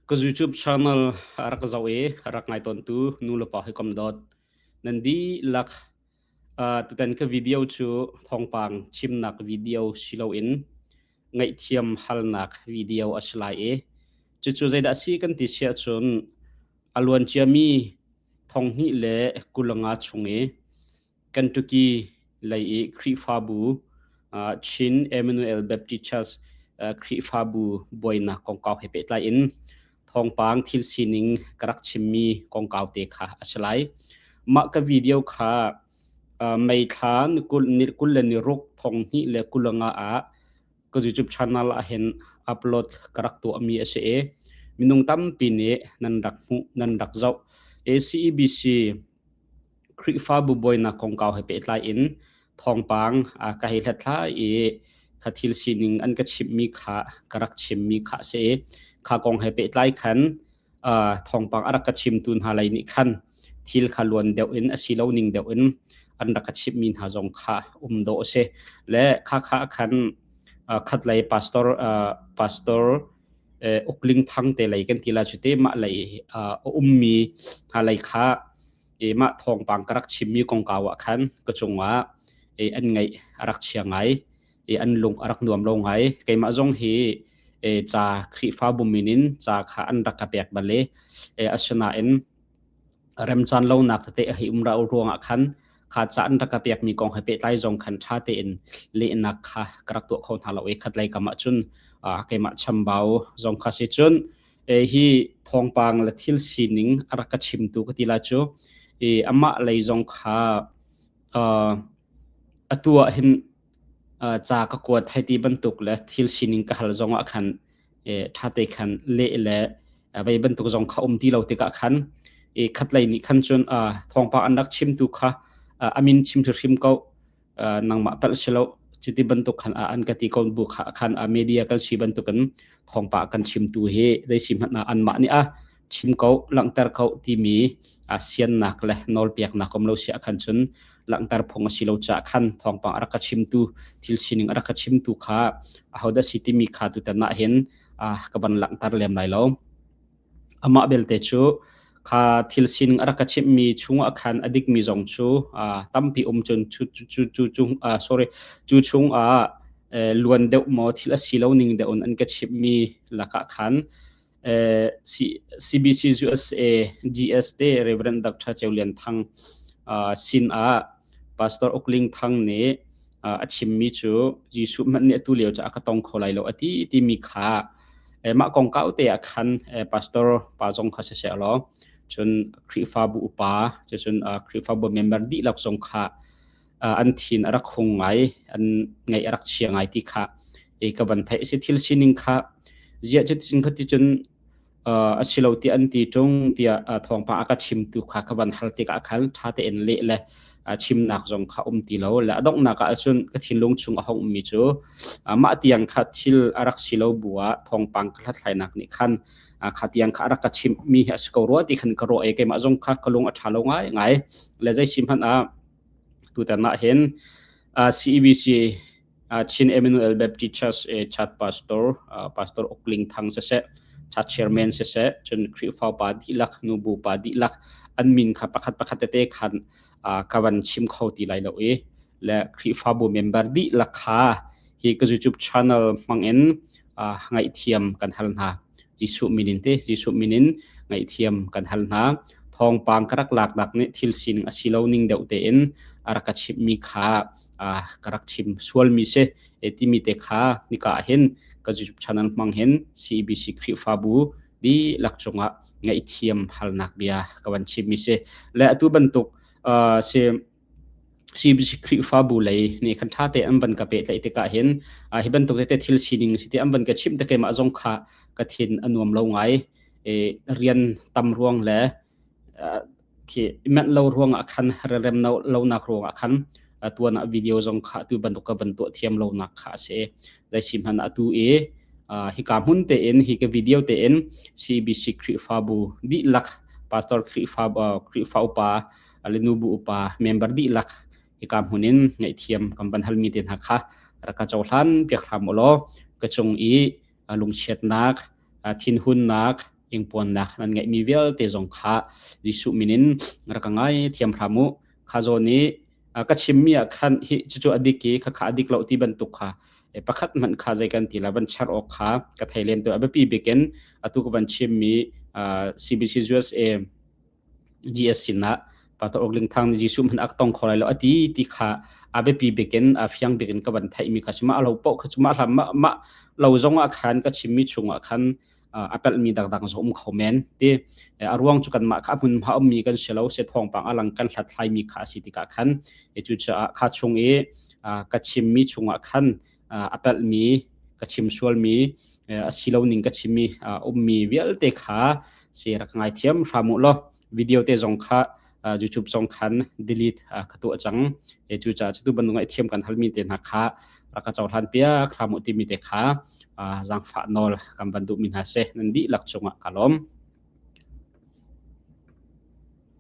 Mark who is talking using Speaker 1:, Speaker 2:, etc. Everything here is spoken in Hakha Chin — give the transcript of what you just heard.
Speaker 1: Ka YouTube channel a rak zoh i a rak ngai tawntu nu le pa hawikom dawt nan dihlak tutan ka video cu thawngpang chimnak video si loin ngaihthiam halnak video a si lai i cucu zeidah a si kan ti si ahcun a luan ciami 2025 chung i Kentucky lei i Khrihfabu Chin Emmanuel Baptist Church Khrihfabu buainak kongkau he pehtlai in thawngpang thil sining ka rak chimmi kongkau te kha a si lai. Mah ka video kha May thla ni 26 2025 ah ka YouTube channel ah hin upload ka rak tuahmi a si i minung tampi nih nan rak hmuh nan rak zoh. ACEBC Khrihfabu buainak kongkau he pehtlai in thawngpang ka hei hlathlai i kha thil sining an ka chimhmi kha ka rak chimmi kha a si i kha kong he pehtlai khan thawngpang a rak ka chimtu hna lei nih khan thil kha luan deuh in a si lo ning deuh in an rak ka chimhmi hna zong kha um dawh a si. Le kha kha khan khatlei pastor pastor Ukling Thang te lei kan ti la cu te mah lei a ummi hna lei kha i mah thawngpang ka rak chimmi kongkau ah khan ka cungah i an ngaih a rak chia ngai i an lung a rak nuam lo ngai. Keimah zong hi ca Khrihfabu min in ca kha an rak ka pek bal i asinain remcaan lonak tete a hei um ra ruangah khan kha ca an rak ka pekmi kong he pehtlai zong khan ṭha tein lehnak kha ka rak tuah kho hna lo i khatlei kam ah cun keimah chambau zong kha si cun hi thawngpang le thil sining a rak ka chimtu ka ti lai cu i amah lei zong kha atu ah hin ca ka kuat hei ti bantuk le thil sining ka hal zong ah khan ṭha te khan leh le vei bantuk zong kha um ti lo tikah khan i khatlei nih khan cun thawngpang an rak chimtu kha amin chim hrim ko nangmah palh si lo cuti bantuk khan an ka ti ko bu kha khan media kan si bantukin thawngpang kan chimtu hi zei si hmanh ah anmah nih a chim ko langhter ko timi siannak le nawlpiaknak um lo si ah khan cun langhter phung a si lo caah khan thawngpang a rak ka chimtu thil sining a rak ka chimtu kha ahodah si timi kha tutan ah hin ka van langhter lem lai lo. Amah belte cu kha thil sining a rak ka chimhmi chungah khan a dikmi zong cu tampi um cun cu cu cu cu sorry cu chungah luan deuh maw thil a si lo ning deuh in an ka chimhmi lakah khan CBC USA GS te Reverend Dr. Ceu Lian Thang sin ah Pastor Uk Ling Thang nih a chimmi cu Jesuh hmanh nih atu lio cu a ka tong kho lai lo a ti timi kha mah kongkau te ah khan pastor pa zong kha siseh law cun Khrihfabu upa cun Khrihfabu member dihlak zong kha an thin a rak hung ngai an ngaih a rak chia ngai ti kha ka van theih si thil sining kha ziah cu cun kha ti cun a si lo ti an ti ṭung tiah thawngpang a ka chimtu kha ka van hal tikah khan ṭha tein leh le chimnak zong kha um ti lo le a donghnak ah cun ka thinlung chung a hung ummi cu mah tiang kha thil a rak si lo bu ah thawngpang ka hlathlainak nih khan kha tiang kha a rak ka chimhmi hi a si ko rua ti khan ka ruah i keimah zong kha ka lung a ṭha lo ngai ngai le zei si hmanh ah tutan ah hin CEBC Chin Emmanuel Baptist Church Church Pastor Pastor Ukling Thang siseh Church Chairman siseh cun Khrihfa pa dihlak nubu pa dihlak an min kha pakhat pakhat tete khan ka van chim kho ti lai lo i le Khrihfabu member dihlak kha hi ka YouTube channel hmangin ngaihthiam kan hal hna. Jesuh min in te Jesuh min in ngaihthiam kan hal hna. Thawngpang ka rak laknak nih thil sining a si lo ning deuh tein a rak ka chimhmi kha ka rak chim sualmi si e timi te kha nika ah hin ka YouTube channel hmang hin CBC Khrihfabu dihlak cungah ngaihthiam halnak bia ka van chimmi si. Le atu bantuk si CBC Khrihfabu lei nih khan ṭha te an van ka pehtlaih tikah hin hi bantuk tete thil sining si ti an van ka chimh te keimah zong kha ka thin a nuam lo ngai. Rian tam ruang le khi manh lo ruangah khan relrem lonak ruangah khan tuan ah video zong kha tu bantuk ka van tuah thiam lonak kha a si. Zei si hmanh atu i hika hmun tein hi ka video tein CBC Khrihfabu dihlak pastor Khrihfa Khrihfa upa le nubu upa member dihlak hika hmun in ngaihthiam kan van halmi te hna kha rak ka cohlan piak hram u law ka cung i lungchiatnak thinhunnak. Ingpuannak nan ngeihmi vialte zong kha Jesuh min in rak ka ngai thiam hram u. Kha zawn i ka chimmi ah khan hi cucu a dik i khakha a dik lo ti bantuk kha pakhat hmanh kha zei kan ti la van char awk kha ka thei lem to. A biapi bik in atu ka van chimmi CBC USA GS sinah Pastor Ogling Thang nih Jesuh hmanh a tong kho lai lo a ti ti kha a biapi bik in a fiang bik in ka van theihmi kha si. Mah lo paoh kha cu mah hla mah mah lo zong ah khan ka chimmi chung ah khan a pelhmi dangdang zong um kho men ti. A ruang cu kanmah kha a hmunhma ummi kan si lo se thawngpang a lang kan hlathlaimi kha a si tikah khan cucaah kha chung i ka chimmi chungah khan a pelhmi ka chim sualmi a si lo ning ka chimmi ummi vialte kha si rak ngaithiam hram u law video te zong kha YouTube zong khan delete ka tuah cang. E cucaah cu tu bantuk ngaihthiam kan halmi te hna kha rak ka cohlan piak hram u timi te kha zaangfah nawl kan van duhmi hna si. Nan dihlak cungah ka lawm.